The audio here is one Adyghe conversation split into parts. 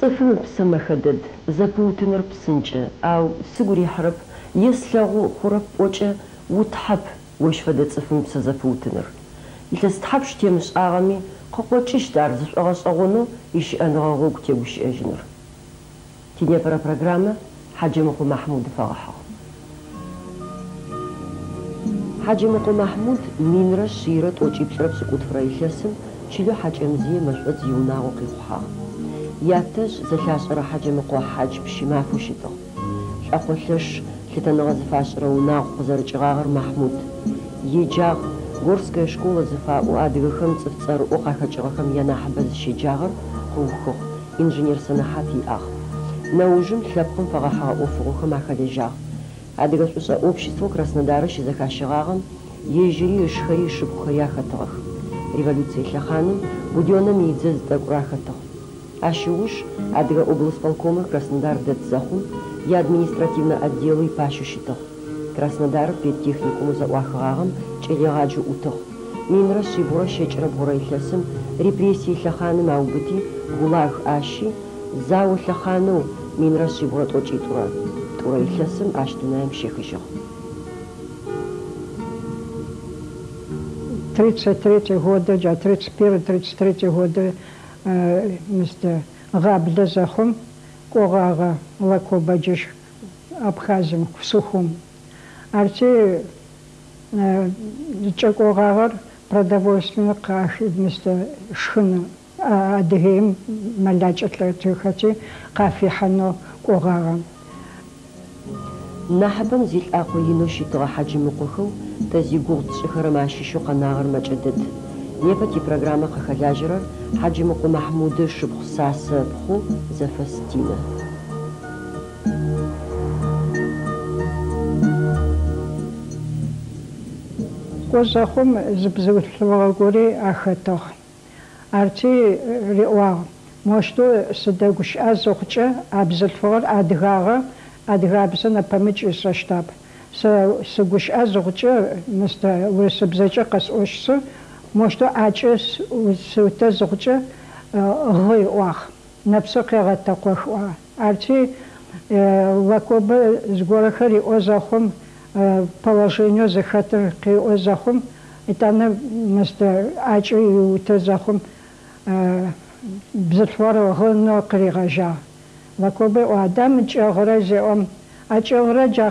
Цӏыфым ыпсэ мэхэ дэд, зэпыутыныр псынкӏэ, ау сыгу рихьырэп е слъэгъу хъурэп пӏокӏэ, у Тхьэп, ощ фэдэ цӏыфым ыпсэ зэпыутыныр. Илъэс тхьапш темышӏагъэми, къыкъокӏыщт ар зышӏогъэшӏэгъонэу ищыӏэныгъэ гъогу тегущыӏэжьыныр. Тинепэрэ программэ Хьаджэмыкъо Махьмуд фэгъэхьыгъ. Хьаджэмыкъо Махьмуд 1178 рэ илъэсым чылэу Хьакӏэмзые Мэшӏодз иунагъо къихъухьагъ. Ятэжъ зэлъашӏэрэ Хьаджэмыкъо Хьадж Пщымафэу щытыгъ. Лӏэкъолъэш лъытэныгъэ зыфашӏырэ унагъу къызэрыкӏыгъагъэр Махьмуд. Еджагъ, Горская школа зыфаӏоу адыгэхэм цӏыф цӏэрыӏоу къахэкӏыгъэхэм янахьыбэ зыщеджагъэр къыухыгъ, инженер сэнэхьат иӏагъ. Нэужым лъэпкъым фэгъэхьыгъэ ӏофыгъохэм ахэлэжьагъ. Адыгэ шӏушӏэ обществэу Краснодарэ щызэхащэгъагъэм ежьыри, ышхэри, ышыпхъухэри ахэтыгъэх. Революцие лъэхъаным Буденнэм идзэ зытӏэкӏурэ ахэтыгъ. Ащ ыуж Адыгэ облисполкомыр Краснодар дэт зэхъум, иадминистративнэ отделы ипащэу щытыгъ. Краснодары педтехникумэу зэӏуахыгъагъэм кӏэлэегъаджэу ӏутыгъ. 1393 илъэсым репрессие лъэхъаным аубыти, ГУЛАГ ащи, зао лъэхъанэу 1992 рэ илъэсым ащ дунаим щехыжьыгъ. 33 года, джа 31, 33 года мыстэ гъаблэ зэхъум кӏогъагъэ Лакобэ джыщ Абхъазым, Сухум. Арти кӏэкӏогъагъэр продовольственнэ къахи мыстэ шхын Адыгеим мэлакӏэ лӏэтыхэти къафихьынэу кӏогъагъэ. Нахьыпэм зилӏакъо инэу щытыгъэ Хьаджымыкъохэу тэ зигугъу тшӏыхэрэм ащыщэу къэнагъэр мэкӏэ дэд. Непэ типрограммэ къыхэлажьэрэр Хьаджымыкъо Махьмудэ ышыпхъу Сасэ ыпхъу Зэфэс Тинэ. Кӏо зэхъум зы бзылъфыгъэ гори ахэтыгъ. Арти риӏуагъ, Мощтэу сыдэгущыӏэ зыхъукӏэ, а бзылъфыгъэр адыгагъэ, адыгабзэ нэпэмыкӏ ышӏэщтап. Сэ сыгущыӏэ зыхъукӏэ, мыстэ урысыбзэкӏэ къэсӏощтсы, мощтэу ӏакӏэ сыутэ зыхъукӏэ, гъы ыӏуагъ, нэпсыр къегъэтэкъох ыӏуагъ. Арти Лакобэ зыгорэхэр риӏо зэхъум, положениеу зыхэтыр къеӏо зэхъум, етӏанэ мыстэ ӏакӏэ иутэ зэхъум, бзылъфыгъэр гъынэу къыригъэжьагъ. Лакобэ ыӏуагъ, Адэ мы кӏэгъырэр зеӏом, а кӏэгъырэр джа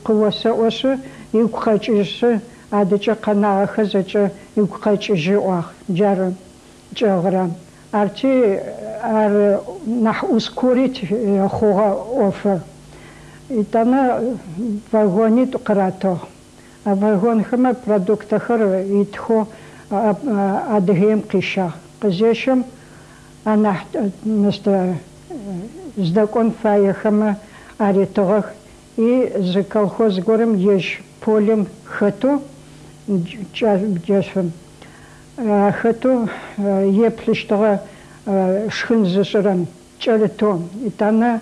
къыосэӏошъы, ыгу къэкӏыжьы, адыкӏэ къэнагъэхэр зэкӏэ ыгу къэкӏыжьы ыӏуагъ. Джары кӏэгъырэ. Арти ар нахь ускорить хъугъэ ӏофыр. Етӏанэ вагонитӏу къыратыгъ. А вагонхэмэ продуктэхэр итхэу Адыгеим къищагъ. Къызещэм анахь мыстэ зыдэкӏон фаехэмэ аритыгъэх и зы колхоз горэм ежь полем хэтэу джэшъум ахэтэу еплъыщтыгъэ шхын зышӏырэм кӏэрытэу, етӏанэ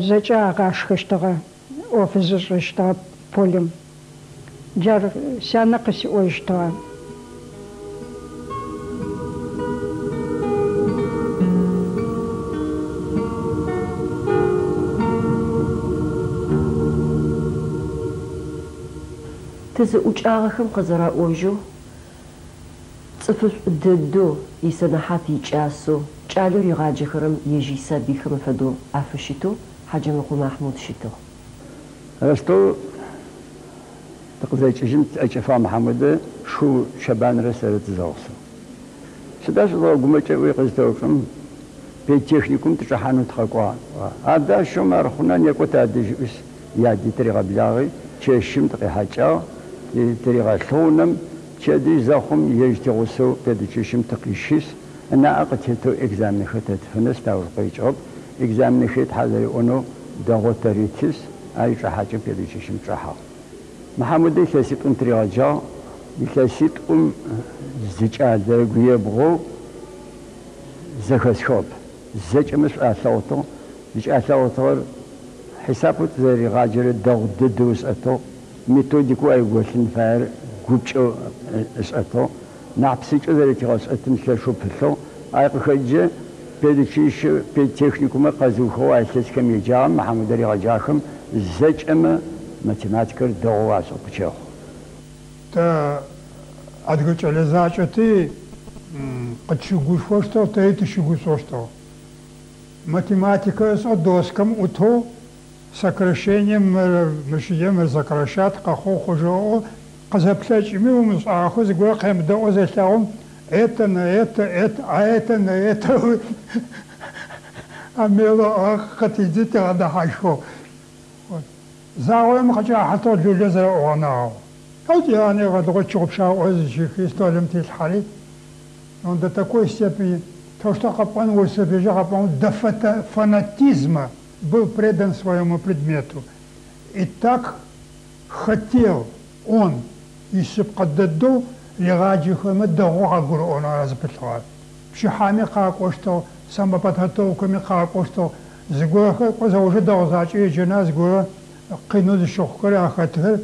зэкӏэ агъашхэщтыгъэ, ӏоф зышӏэщтыгъэ полем. Джар сянэ къысиӏожьщтыгъэ. Тызыӏукӏагъэхэм къызэраӏожьэу, цӏыфышӏу дэдэу, исэнэхьат икӏасэу, кӏалэу ригъаджэхэрэм ежь исабыйхэм афэдэу афыщытэу Хьаджэмыкъо Махьмуд щытыгъ. Ростов тыкъызэкӏыжьым тӏэкӏэфагъ Мыхьамодэ Шыу Щэбанрэ сэрэ тызэгъусэу. Сыда шъузгъэгумэкӏырэр ыӏуи къызытэупчӏым, педтехникум тычӏэхьанэу тыкъэкӏуагъ. Адэ ащыгъум ар хъуна, некӏо тадэжь ыӏуи яди тыригъэблагъи, чэщым тыкъихьакӏагъ, тыригъэлъыгъ унэм. Пчэдыжь зэхъум ежь тигъусэу педучилищым тыкъищишъ, ынаӏэ къытетэу экзаменхэр тэтыфэ нэс тауж къикӏыгъэп. Экзаменхэри Тхьэ зэриӏонэу дэгъоу тэритышъ, ар ичӏэхьакӏэ педучилищым чӏэхьагъ. Мыхьамодэ илъэситӏум тыригъэджагъ. Илъэситӏум зы кӏалэ ыгу ебгъэу зэхэсхыгъэп. Зэкӏэмэ шӏу алъэгъутыгъ. Зыкӏалъэгъутыгъэр хьисапэу тызэрэригъаджэрэр дэгъу дэдэу ышӏэтыгъ. Методикэу айголъын фаер гупкӏэу ышӏэтыгъ. Нахь псынкӏэу зэрэтигъэшӏэтым лъэшэу пылъыгъ. Ай къыхэкӏджэ Педучилище, педтехникумыр къэзыухыгъэу а илъэсхэм еджагъэм Мыхьамодэ ригъэджагъэхэм зэкӏэмэ математикэр дэгъоу ашӏэу къыщэхъу. Тэ адыгэ кӏэлэ закӏэти, къытщыгушхощтыгъ, тэри тыщыгушӏощтыгъ. Математикэ ышӏэу доскэм ӏутэу сокращением мыр мыщ е мыр сокращать къэхъугъ хъужьыгъ ыӏоу къызэплъэкӏыми умышӏагъэхэу зыгорэ къемыдэӏоу зелъэгъум, это на это, это, а это на это ыӏуи, амело къытидзи тигъэдэхьащхыгъ. Загъорэм къыкӏахьэтыгъ лулэ зэрэӏугъэнагъэу. Ау тиӏани гъэлыгъо тщыгъупшагъ ыӏозэ зыщихи столым телъхьэри, он до такой степени, то, что къэпӏон урысыбзэкӏэ къэпӏон, до фанатизма был предан своему предмету. И так хотел он ишъыпкъэ дэдэу ригъаджэхэмэ дэгъоу къагурыӏонэу ара зыпылъыгъэр. Пчыхьэми къакӏощтыгъ, самоподготовкэми къакӏощтыгъ, зыгорэхэр кӏо зэужэ дэгъу закӏэ еджэна зыгорэ къинэу зыщыхъухэр ахэтхэр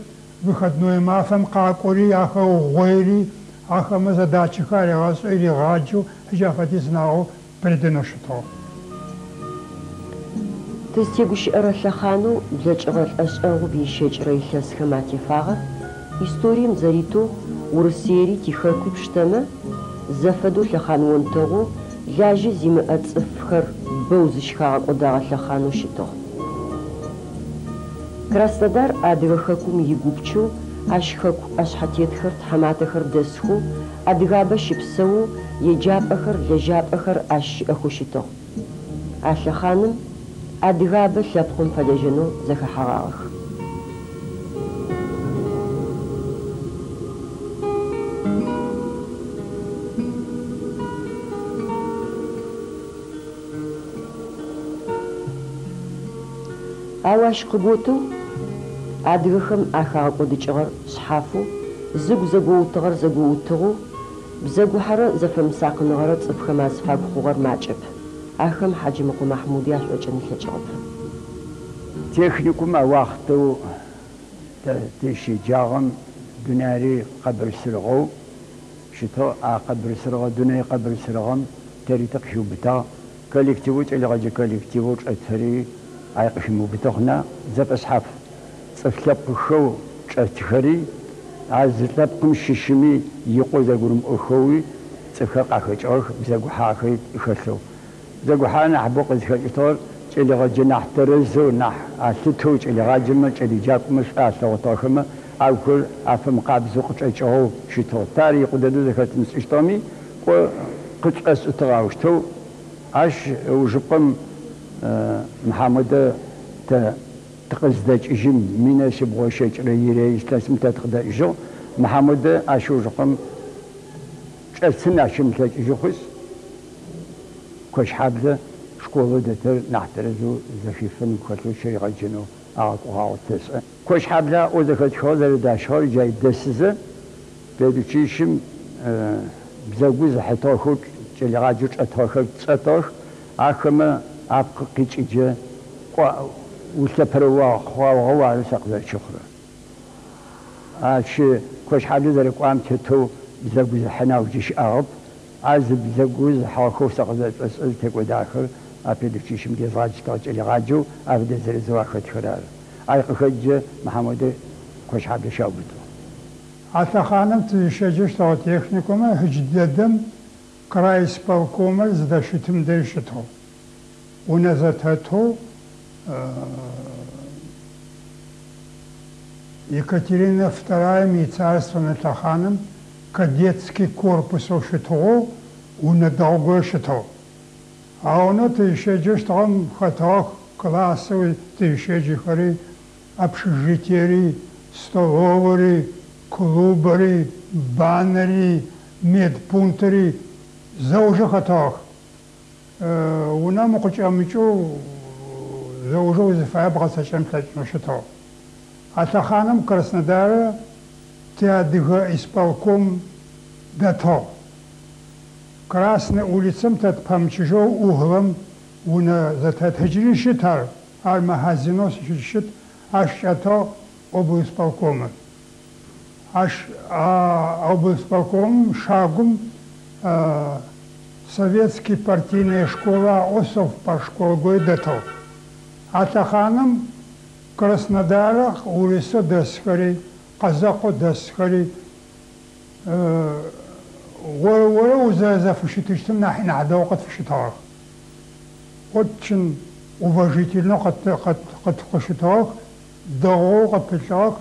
выходной мафэм къакӏори, ахэр ыугъоири, ахэмэ задачэхэр аригъэшӏи, ригъаджэу джа фэдиз нагъэу преданэу щытыгъ. Тызтегущыӏэрэ лъэхъанэу блэкӏыгъэ лӏэшӏэгъум ищэкӏырэ илъэсхэм атефагъэр историем зэритэу Урысыери тихэкуи пштэмэ, зэфэдэу лъэхъан онтэгъоу лажьэ зимыӏэ цӏыфхэр бэу зыщыхагъэкӏодагъэ лъэхъанэу щытыгъ. Краснодар Адыгэ хэкум игупчэу, ащ хэку ӏэшъхьэтетхэр, тхьаматэхэр дэсхэу, адыгабэ щыпсэоу, еджапӏэхэр, лэжьапӏэхэр ащ щыӏэхэу щытыгъ. А лъэхъаным адыгабэ лъэпкъым фэлэжьэнэу зэхэхьэгъагъэх. Ау ащ къыготэу адыгэхэм ахагъэкӏодыкӏыгъэр шъхьафэу, зыгу зэгоутыгъэр зэгоутыгъэу, бзэгухьэрэ зэфэмысакъыныгъэрэ цӏыфхэм азыфагу хъугъэр макӏэп. Ахэм Хьаджэмыкъо Махьмуди ашӏокӏын ылъэкӏыгъэп. Техникум а уахътэу тэ тыщеджагъэм дунаири къэбырсырыгъэу щытыгъ. А къэбырсырыгъэ дунэе къэбырсырыгъэм тэри тыкъыхиубытагъ. Коллективэу кӏэлэегъэджэ коллективэу чӏэтыри ай къыхимыубытэ хъуна, зэфэшъхьаф цӏыф лъэпкъхэу чӏэтхэри, а зы лъэпкъым щыщыми икъоу зэгурымыӏохэуи цӏыфхэр къахэкӏыгъэх, бзэгухьагъэхэри хэлъэу. Бзэгухьагъэр нахьыбэу къызхэкӏытыгъэр кӏэлэегъэджэ нахь тэрэзэу, нахь алъытэу кӏэлэегъаджэмэ, кӏэлэеджакӏомэ шӏу алъэгъутыгъэхэмэ агухэр афэмыкъабзэу къычӏэкӏыгъэу щытыгъ. Тэ ар икъу дэдэу зэхэтымышӏыщтыгъэми, кӏо къытшӏошӏытыгъ аущтэу. Ащ ыужыпкъэм Мыхьамодэ тэ тыкъыздэкӏыжьым, минэ шъибгъурэ щэкӏырэ ирэ илъэсым тэ тыкъыдэкӏыжьыгъ. Мыхьамодэ ащ ыужыпкъэм чӏэсын ащ ымылъэкӏыжьы хъушъ, Кощхьаблэ школэу дэтыр нахь тэрэзэу зэхифын хэлъэу щыригъэджэнэу агъэкӏогъагъэу тэшӏэ. Кощхьаблэ аӏоу зэхэтхыгъэ зэрэдащыгъэр джай дэсызэ, педучилищым бзэгу зыхьытыгъэхэу кӏэлэегъаджэу чӏэтыгъэхэр тшӏэтыгъэх, ахэмэ апкъ къикӏыджэ кӏо улъэпэрыохъугъэу ары сэ къызэрыщыхъурэр. Ащ Кощхьаблэ зэрэкӏуагъэм тетэу бзэгу зыхьын ау джы щыӏагъэп. А зы бзэгу зыхьыгъэхэу сэ къызэрэсшӏошӏырэр зытекӏодахэр а педучилищым дезгъаджэщтыгъэ кӏэлэегъаджэу афэдэ зырызэу ахэтхэр ары. Ай къыхэкӏджэ Мыхьамодэ Кощхьаблэ щаубытыгъ. А лъэхъаным тызыщеджэщтыгъэ техникумыр джыдэдэм крайисполкомыр зыдэщытым дэжь щытыгъ. Унэ зэтэтэу Екатерина Втораем ицарственнэ лъэхъаным кадетский корпусэу щытыгъэу унэ дэгъу горэ щытыгъ. А унэу тызыщеджэщтыгъэм хэтыгъэх классэу тызыщеджэхэри, общежитиери, столовэри, клубэри, банэри, медпунктри зэужэ хэтыгъэх. Унэм укъычӏэмыкӏэу зэужэ узыфае бгъэцэкӏэн плъэкӏынэу щытыгъ. А лъэхъаным Краснодарэ тиадыгэ исполком дэтыгъ. Красной улицэм тэ тпэмычыжьэу углым унэ зэтэт ыджыри щыт ар, ар магазинэу щыт, ащ чӏэтыгъ облисполкомыр. Ащ а облисполкомым щагум. Советский партийная школа аӏоу совпартшколэ гори дэтыгъ. А лъэхъаным Краснодары урысэу дэсхэри, къэзэкъэу дэсхэри ор-орэу узэрэзэфыщытыщтым нахьи нахь дэгъоу къытфыщытыгъэх. Очень уважительно къытфыщытыгъэх, дэгъоу къытпылъыгъэх,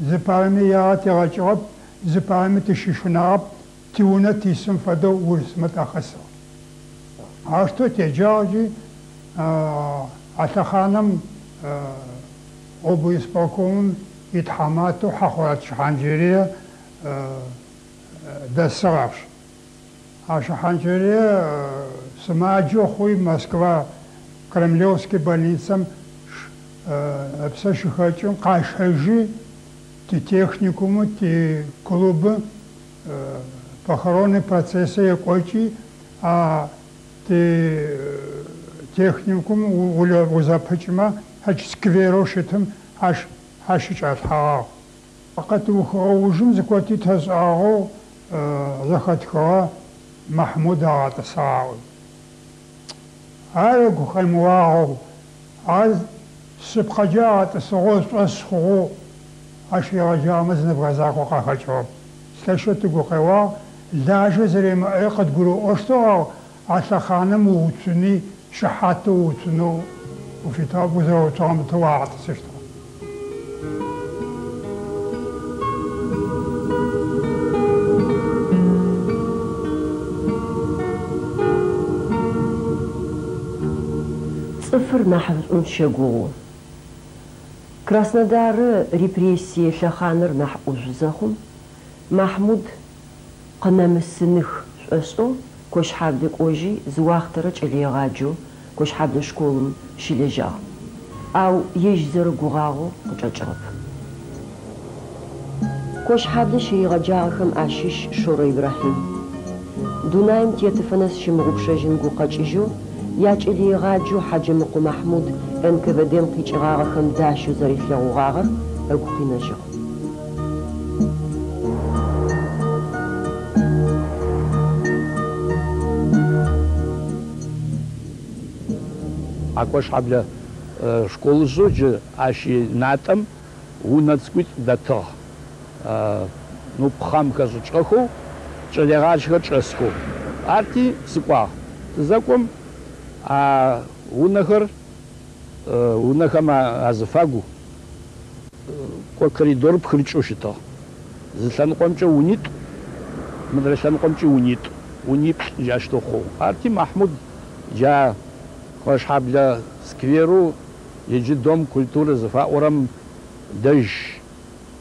зыпарэми ягъэ тигъэкӏыгъэп, зыпарэми тыщыщынагъэп, тиунэ тисым фэдэу урысмэ тахэсыгъ. Аущтэу теджагъ ыкӏи а лъэхъаным облисполкомым итхьаматэу Хьахъурат Шыхьанджэрые дэсыгъ ащ. А Шыхьанджэрые сымаджэу хъуи Москва Кремлевский больницэм ыпсэ щыхэкӏым къащэжьи, титехникумы, тиклубы похоронный процесс екӏокӏи, а ти техникум узэпыкӏымэ, ащ скверэу щытым ащ ащычӏалъхьэгъагъ. Къэтыухыгъэ ужым зыкӏоти тэшӏагъэу зэхэтхыгъэ Махьмуд агъэтӏысыгъ аӏуи. Ар ыгу къемыуагъэу, ар шъыпкъэкӏэ агъэтӏысыгъэу ышӏошъ хъугъэу ащ ригъэджагъэмэ зы нэбгырэ закъо къахэкӏыгъэп. Лъэшэу тыгу къеуагъ, лажьэ зэримыӏэри къыдгурыӏощтыгъ, ау а лъэхъаным ууцуни, шыхьатэу ууцунэу уфитыгъэп, узэрэуцугъэм ытэу агъэтӏысыщтыгъ. Цӏыфыр нахьышӏум щэгугъу. Краснодары репрессие лъэхъаныр нахь ӏужъу зэхъум, Махьмуд къынэмысыных шӏошӏэу Кощхьаблэ кӏожьи зы уахътэрэ кӏэлэегъаджэу Кощхьаблэ школым щылэжьагъ. Ау ежь зэрэгугъагъэу къычӏэкӏыгъэп. Кощхьаблэ щыригъэджагъэхэм ащыщ Шорэ Ибрахьим. Дунаим тетыфэ нэс щымыгъупшэжьын гукъэкӏыжьэу якӏэлэегъаджэу Хьаджэмыкъо Махьмуд НКВД-м къикӏыгъагъэхэм дащэу зэрилъэгъугъагъэр ыгу къинэжьыгъ. А Кощхьэблэ школыжъэу джы ащ натӏэм унэ цӏыкӏуитӏу дэтыгъ, ну пхъэм хэшӏыкӏыгъэхэу, кӏэлэегъаджэхэр чӏэсхэу. Арти сыкӏуагъ. Сызэкӏом а унэхэр, унэхэм азыфагу кӏо коридор пхырыкӏэу щытыгъ. Зы лъэныкъомкӏэ унитӏу, мыдрэ лъэныкъомкӏи унитӏу, униплӏ джащтэу хъугъ. Арти Махьмуд джа Кощхьэблэ скверэу иджы Дом культуры зыфаӏорэм дэжь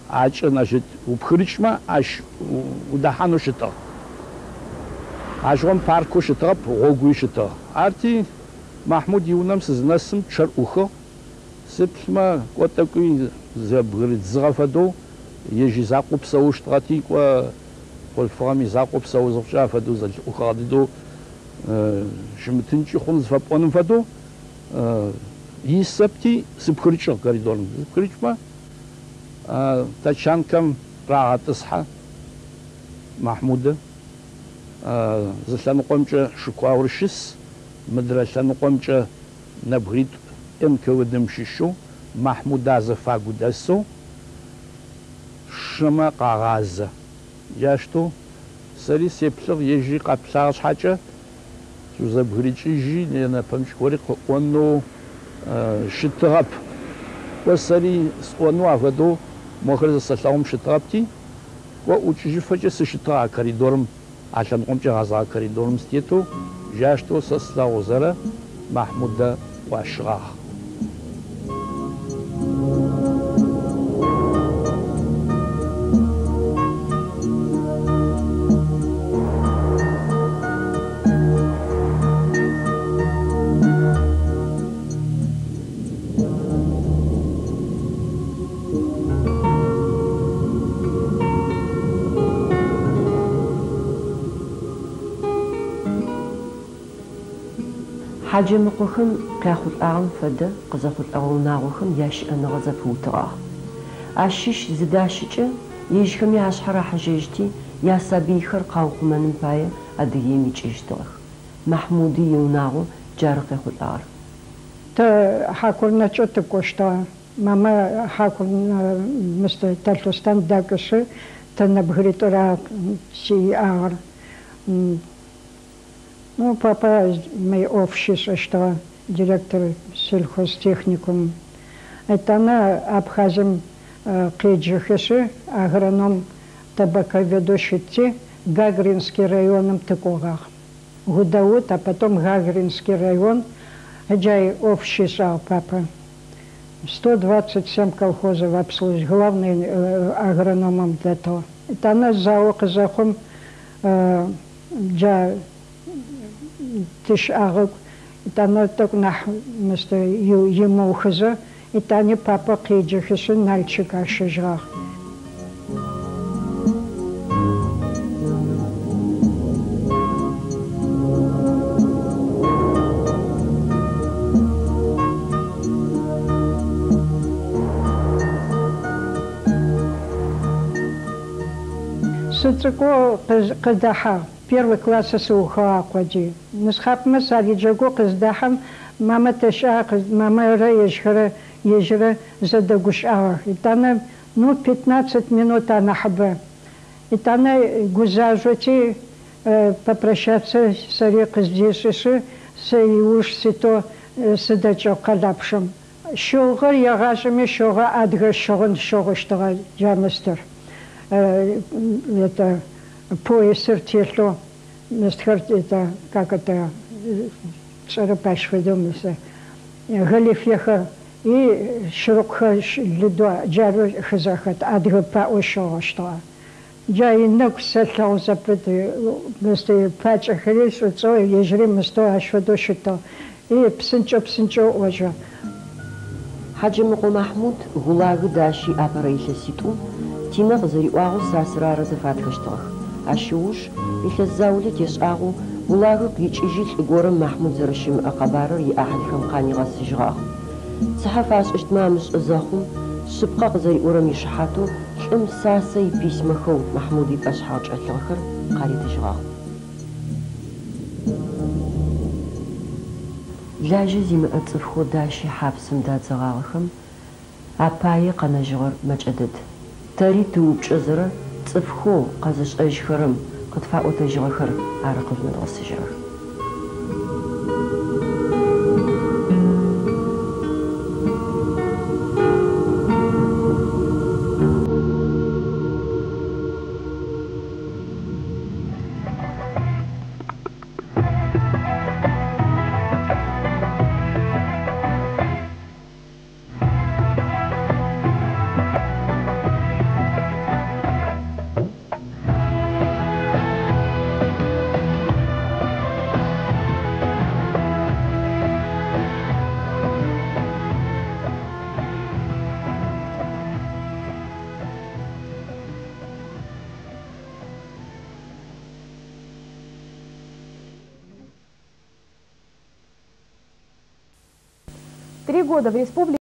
акӏэ значит упхырыкӏмэ ащ удэхьанэу щытыгъ. Ащыгъум паркэу щытыгъэп, гъогуи щытыгъ. Арти Махьмуд иунэм сызынэсым пчъэр ӏухыгъ. Сыплъмэ, кӏо тӏэкӏуи зэбгырыдзыгъэ фэдэу ежь изакъоу псэущтыгъэти, кӏо хъулъфыгъэм изакъоу псэу зыхъукӏэ афэдэу зэлъыӏухыгъэ дыдэу щымытынкӏи хъун зыфэпӏоным фэдэу исэпти сыпхырыкӏыгъ коридорым. Сыпхырыкӏмэ, тачанкэм рагъэтӏысхьэ Махьмудэ. Зы лъэныкъомкӏэ шыкуаор щыс, мыдрэ лъэныкъомкӏэ нэбгыритӏу НКВД-м щыщэу Махьмудэ азыфагу дэсэу шымэ къагъазэ. Джащтэу сэри сеплъыгъ, ежьри къэплъагъ шъхьакӏэ, шъузэбгырыкӏыжьи, нэпэмыкӏ гори къыӏонэу щытыгъэп. Кӏо сэри сӏонэу афэдэу мохэр зысэлъэгъум щытыгъэпти, кӏо ӏукӏыжьыфэкӏэ сыщытыгъ а коридорым. А лъэныкъомкӏэ гъэзэгъэ коридорым сытетэу джащтэу сэ слъэгъузэрэ Махьмудэ ӏуащыгъагъ. Хьаджэмыкъохэм къяхъулӏагъэм фэдэ къызэхъулӏэгъэ унагъохэм ящыӏэныгъэ зэпыутыгъагъ. Ащыщ зыдащыкӏэ ежьхэми ашъхьэ рахьыжьэжьти, ясабыйхэр къаухъумэным пае Адыгеим икӏыжьщтыгъэх. Махьмуди иунагъо джары къехъулӏагъэр. Тэ Хьакурынэкӏэ тыкӏощтыгъэ. Мамэ Хьакурынэ мыстэ Талъостэн дэкӏышъы, тэ нэбгыритӏур ары сиӏагъэр. Ну, папа мы ӏоф щишӏэщтыгъэ, директор сельхозтехникумым. Етӏанэ Абхъазым къеджэхэшъы, агроном табаковедэу щытти, Гагринский районым тыкӏогъагъ. Гудаут, а потом Гагринский район, джай ӏоф щишӏагъ папа. 127 колхозов обслуживать, главный агрономом дэтыгъ. Етӏанэ зао къызэхъум джа тыщыӏагъэгу, етӏанэ тӏэкӏу нахь мыстэ имыухызэ, етӏани папа къеджэхэшъы Налчык ащэжьыгъагъ. Сыцӏыкӏоу къыздэхьагъ. Первый класс сыухыгъэ къоджи. Нысхъапмэ сариджэгоу къыздэхьэм, мамэ тэ щыӏа, мамэрэ ежьхэрэ ежьырэ зэдэгущыӏагъэх. Етӏанэ, ну, 15 минут анахьыбэ. Етӏанэ гузажъоти попрощаться сэри къыздешӏышъы, сэ иуж ситэу сыдэкӏыгъ къэлапчъэм. Щыгъыр егъашӏэми щыгъэ адыгэ щыгъын щыгъыщтыгъэ джа мыстыр. Это поясыр телъэу мыстхэр, это как это сшӏэрэп ащ фэдэу мысы галифехэр и щырыкъухэр лыдэу джарэу хызэхэт адыгэ паӏо щыгъыщтыгъэ. Джа инэгу сэлъэгъу зэпыт мысты пакӏэхэри шӏуцӏэу ежьыри мыстэу ащ фэдэу щытыгъ. И псынкӏэу псынкӏэу ӏожьыгъ. Хьаджэмыкъо Махьмуд ГУЛАГы дащи апэрэ илъэситӏум Тинэ къызэриӏуагъэу Сасрэ зэфатхэщтыгъэх. Ащ ыуж илъэс заулэ тешӏагъэу ГУЛАГы къикӏыжьи лӏы горэм Махьмуд зэрэщымыӏэ къэбарыр иӏахьылхэм къанигъэсыжьыгъагъ. Цыхьэ фашӏыщтмэ амышӏэ зэхъум, шъыпкъэ къызэриӏорэм ишыхьатэу лӏым Сасэ иписьмэхэу Махьмуд ипӏэшъхьагъ чӏэлъыгъэхэр къаритыжьыгъагъ. Лажьэ зимыӏэ цӏыфхэу дащи хьапсым дадзэгъагъэхэм апае къэнэжьыгъэр мэкӏэ дэд. Тэри тыупчӏэзэрэ цӏыфхэу къэзышӏэжьхэрэм къытфаӏотэжьыгъэхэр ары къыжъунэдгъэсыжьырэр. 3 года в республике